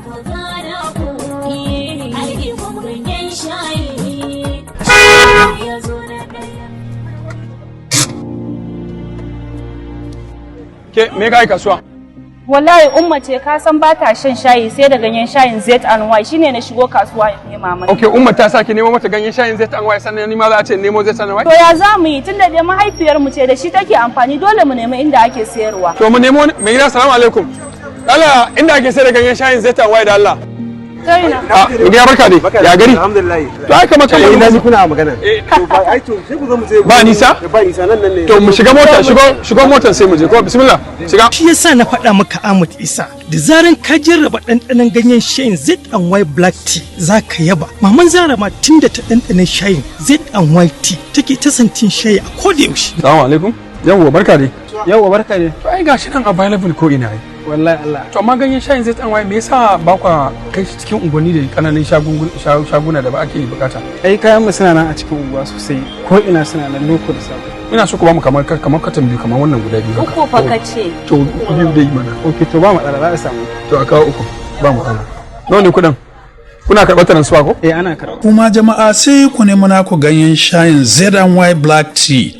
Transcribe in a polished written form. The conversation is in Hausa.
Magana ku al'imam ganyen shayi ya zo na ɗaya. Ke, me kai kasuwa? Wallahi Umma ce, ka san ba ta shan shayi sai da ganyen shayin Z&Y, shine na shigo kasuwa in nema mata. Okay, Umma ta saki nemo mata ganyen shayin Z&Y, sannan ni ma za a ce nemo Z&Y? To ya za mu yi, tunda dai mahaifiyar mu ce, da shi take amfani, dole mu nemi inda ake sayarwa. To mu nemo. Mai gida, salamu alaikum. Allah, inda ake sayar da ganyen shayin Z&Y da Allah. Kai na. Ah, gida, barka dai. Ya gari? Alhamdulillah. To ai kamar Eh, na ji kuna magana. Eh. To ba ai, to sai ku zo mu je. Ba nisa? Ba nisa, nan nan ne. To mu shiga mota, shigo shigo motar sai mu je ko. Bismillah. Shiga. Shi yasa na faɗa maka, Ahmad Isa, da zaran ka jarraba ɗanɗanon ganyen shayin Z&Y Black Tea, za ka yaba. Maman Zara ma tun da ta ɗanɗana shayin Z&Y Tea take ta santin shayi a koda yaushe. Assalamu alaikum. Yawwa, barka dai. Yawwa, barka ne. To ai gashi nan available ko ina ai. Wallahi Allah. To amma ganyen shayin Z&Y, me yasa ba kwa kai shi cikin unguwanni da kananan shaguna da ba ake bukata? Ai kayan mu suna nan a cikin unguwa sosai. Ko ina suna nan, loko da sako. Ina so ku ba mu kamar katan biyu, kamar wannan guda biyu haka. Uku fa ka ce. To biyu dai mana. Okay, to ba matsala, za a samu. To a kawo uku. Ba matsala. Nawa ne kuɗin? Kuna karɓar transfer ko? Eh, ana karɓa. Kuma jama'a, sai ku nemi naku ganyen shayin Z&Y Black Tea.